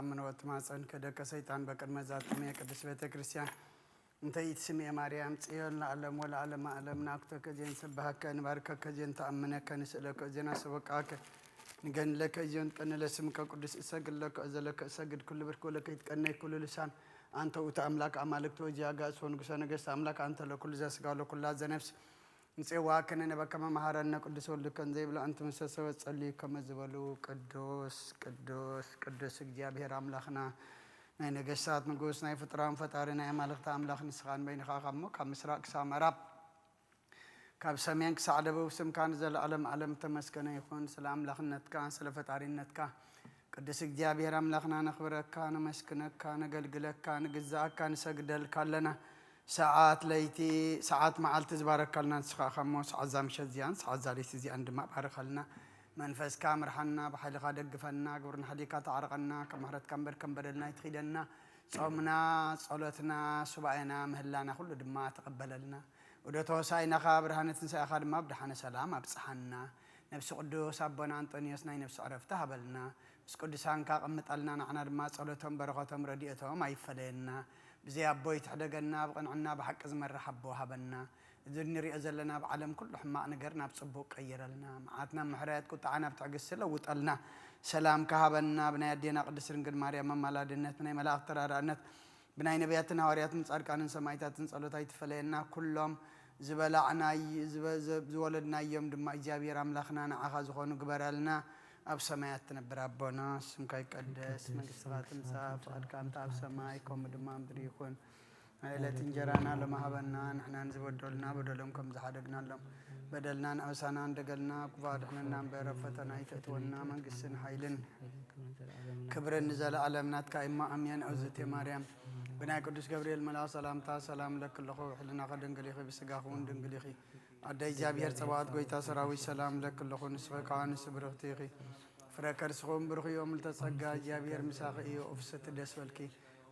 ኣምኖ ትማጸን ከደከ ሰይጣን በቅድመ ዛትሜ ቅድስት ቤተ ክርስቲያን እንተ ኢትስሜ ማርያም ጽዮን ለዓለም ወለዓለመ ዓለም ናኩተከ ዜን ስብሃከ ንባርከከ ዜን ተኣምነከ ንስእለከ ዜና ሰበቃከ ንገንለከ ዜን ቀንለ ስምከ ቅዱስ እሰግድ ለከ እዘለከ እሰግድ ኩሉ ብርክ ወለከ ይትቀነይ ኩሉ ልሳን አንተ ውእቱ አምላክ አማልክት ወእግዚአ አጋእዝት ወንጉሰ ነገስት አምላክ አንተ ለኩሉ ዘስጋ ወለኩላ ዘነፍስ ንጽዋዕከ ነንበከ መምሃረነ ቅዱስ ወልድከ እንዘ ይብላ እንተ ምሰሰወ ጸልዩ ከመ ዝበሉ ቅዱስ ቅዱስ ቅዱስ እግዚኣብሔር ኣምላኽና ናይ ነገስታት ንጉስ ናይ ፍጡራን ፈጣሪ ናይ ኣማልኽቲ ኣምላኽ ንስኻ ንበይንኻ ካብ እሞ ካብ ምስራቅ ክሳብ ምዕራብ ካብ ሰሜን ክሳዕ ደቡብ ስምካ ንዘለዓለም ዓለም ተመስገነ ይኹን። ስለ ኣምላኽነትካ ስለ ፈጣሪነትካ ቅዱስ እግዚኣብሔር ኣምላኽና ነኽብረካ፣ ነመስግነካ፣ ነገልግለካ፣ ንግዛኣካ፣ ንሰግደልካ ኣለና። ሰዓት ለይቲ ሰዓት መዓልቲ ዝባረካልና ንስኻ ኢኻ እሞ ሰዓት እዛ ምሸት እዚኣን ሰዓት እዛ ለይቲ እዚኣን ድማ ባርኸልና። መንፈስካ ምርሓና፣ ብሓይልኻ ደግፈና፣ ግብርና ሓዲካ ተዓርቐና፣ ከም ምሕረትካ እምበር ከም በደልና ኣይትኺደና። ጾምና፣ ጸሎትና፣ ሱባኤና፣ ምህላና ኩሉ ድማ ተቐበለልና። ወደ ተወሳኢናኻ ብርሃነ ትንሳኤኻ ድማ ብደሓነ ሰላም ኣብጽሓና። ነብሲ ቅዱስ ኣቦና ኣንጦንዮስ ናይ ነብሲ ዕረፍቲ ሃበልና። ምስ ቅዱሳንካ ቀምጠልና፣ ንዓና ድማ ጸሎቶም፣ በረኸቶም፣ ረድኤቶም ኣይፈለየና። ብዘይ ኣቦ ይትሕደገና፣ ብቕንዕና ብሓቂ ዝመርሕ ኣቦ ሃበና። እዚ እንሪኦ ዘለና ኣብ ዓለም ኩሉ ሕማቕ ነገር ናብ ጽቡቕ ቀይረልና። መዓት ናብ ምሕረት፣ ቁጥዓ ናብ ትዕግስቲ ለውጠልና። ሰላምካ ሃበና፣ ብናይ ኣዴና ቅድስት ድንግል ማርያም ኣማላድነት፣ ብናይ መላእኽቲ ተራዳእነት፣ ብናይ ነቢያትን ሃዋርያትን ጻድቃንን ሰማዕታትን ጸሎት ኣይትፈለየና። ኩሎም ዝበላዕናይ-፣ ዝበ-፣ ዘ-፣ ዝወለድናዮም ድማ እግዚኣብሔር ኣምላኽና ንዓኻ ዝኾኑ ግበረልና። ኣብ ሰማያት ትነብር ኣቦና፣ ስምካ ይቀደስ፣ መንግስትኻ ትምጻእ፣ ፍቓድካ እንተ ኣብ ሰማይ ከምኡ ድማ ኣብ ምድሪ ይኹን። ናይ ዕለት እንጀራና ሎሚ ሃበና፣ ንሕና ንዝበደሉና በደሎም ከም ዝሓደግናሎም በደልና ንኣበሳና እንደገልና፣ ክፉእ ኣድሕነና እምበር ኣብ ፈተና ኣይተእትወና፣ መንግስትን ሓይልን ክብርን ንዘለኣለም ናትካ እሞ ኣሜን። እግዝእትየ ማርያም ብናይ ቅዱስ ገብርኤል መልኣኽ ሰላምታ ሰላም እለኪ ኣለኹ፣ ብሕልናኺ ድንግል ኢኺ፣ ብስጋኺ እውን ድንግል ኢኺ። ኣደ እግዚኣብሔር ጸባኦት ጎይታ ሰራዊት ሰላም እለኪ ኣለኹ፣ ንስኺ ከኣ ንስቲ ብርኽቲ ኢኺ፣ ፍረ ከርስኺ እውን ብሩኽ እዩ። ምልዕተ ጸጋ እግዚኣብሔር ምሳኺ እዩ፣ ኦ ፍስሕቲ ደስ በልኪ፣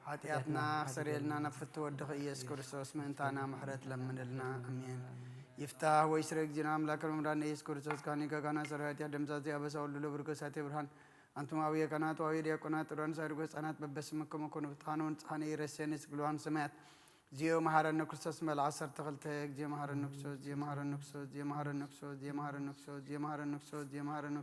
ሓጢኣትና ክሰርየልና ናብ ፍትው ወድኺ ኢየሱስ ክርስቶስ ምእንታና ምሕረት ለምንልና። ኣሜን። ይፍታህ ወይ ስረ እግዚእነ አምላክ መድኃኒነ ኢየሱስ ክርስቶስ ካኒ ገጋና ሰራዊት ያደምሳዜ አበሳ ወልዶ ብርገሳቴ ብርሃን አንቱም አብየ ካህናት ወአብየ ዲያቆናት ጥሩያን ሳይርጎ ህፃናት በበስምክም ኩኑ ፍትሓን ወንጽሓን ኢረሴን ስግልዋን ሰማያት ዚዮ መሐረነ ክርስቶስ መል ዓሰርተ ክልተ ጊዜ መሐረነ ክርስቶስ ዚዮ መሐረነ ክርስቶስ ዚዮ መሐረነ ክርስቶስ ዚዮ መሐረነ ክርስቶስ ዚዮ መሐረነ ክርስቶስ ዚዮ መሐረነ